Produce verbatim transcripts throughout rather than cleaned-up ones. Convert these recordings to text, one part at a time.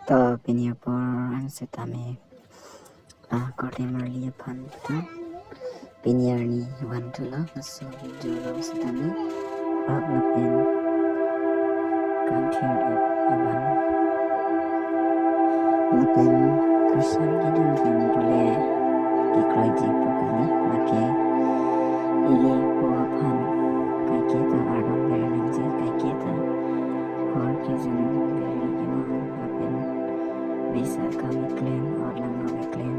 To pini apor an setame, ah, korte marli aphan ta pini arni van thulo, laso video along setame prap lapen kangthir-et abang lapen Christian kedun pen pule kekroiji pu kali. Lake ili po aphan kaiketa ardom ver nangji, kaiketa hor kejun ver kemang lapen bisa akam keklem, or langno keklem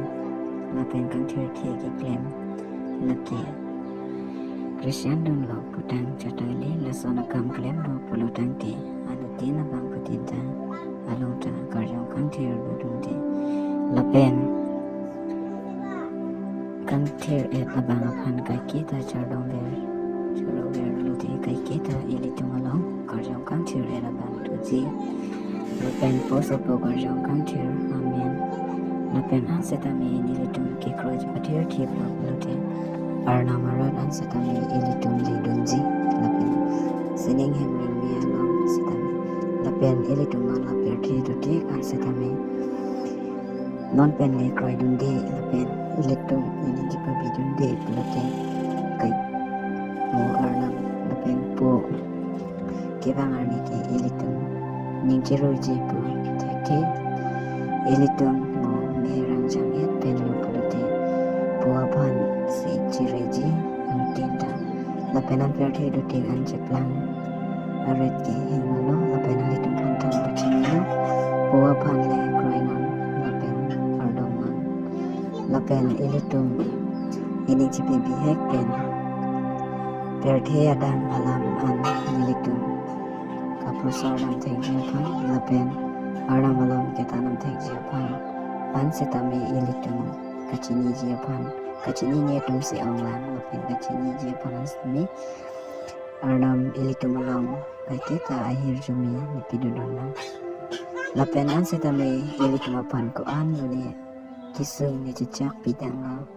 lapen kangthirthe keklem. Lake Christian dunlo putang chatang le lason akam klemlo pulo tangte, anuttin abangphutin ta along ta karjong kangthir dodunde. Lapen kangthir-et abang aphan kaiketa chardom ver, chardom ver lote kaiketa ilitum along karjong kangthir-et abang doji. Lapen poso po karjong kangthir amen. Lapen an setame nelitum kekroi pathirthe prap lote Arnam arat an setame ilitum le dunji. Lapen sining hem ringmi along setame, lapen ilitum an la pirthe dotik an setame non pen le kroidunde, lapen ilitum ining kepabidunde pulote kai mo Arnam lapen po kevang arni ke ilitum ning chiruiji pu thekthe. Ilitum mo me rang jang-et penlo pulote po aphan si chiruiji anuttin ta. Lapen an pirthe dotik an cheplang aret ke hinglo, lapen ilitum aphan than pachinilo, po aphan le kroinon lapen ardomnon. Lapen ilitum ining chipi bihek pen pirthe adang alam an ilitum kaprusar lam thekji aphan lapen Arnam along ketanam thekji aphan an setame ilitum kachiniji aphan, kachinine atum si onglang lapen kachiniji aphan an setame Arnam ilitum along kaiketa ahirjume nepidodun nang. Lapen an setame ilitum aphan ko-an lone kesung nechechak pidanglo.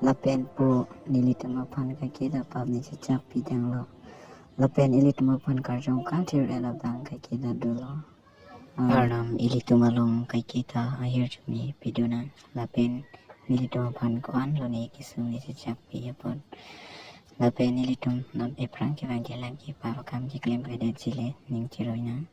Lapen po nelitum aphan kaiketa pap nechechak pidanglo. Lapen ilitum aphan karjong kangthir-et abang kaiketa dolo. Ah. Arnam ilitum along kaiketa ahirjume pidonang. Lapen nelitum aphan ko-an lone kesung nechechak pi apot. Lapen nelitum nam ephrang kevang kelang kepap akam keklem kledetji le ning chiruinang.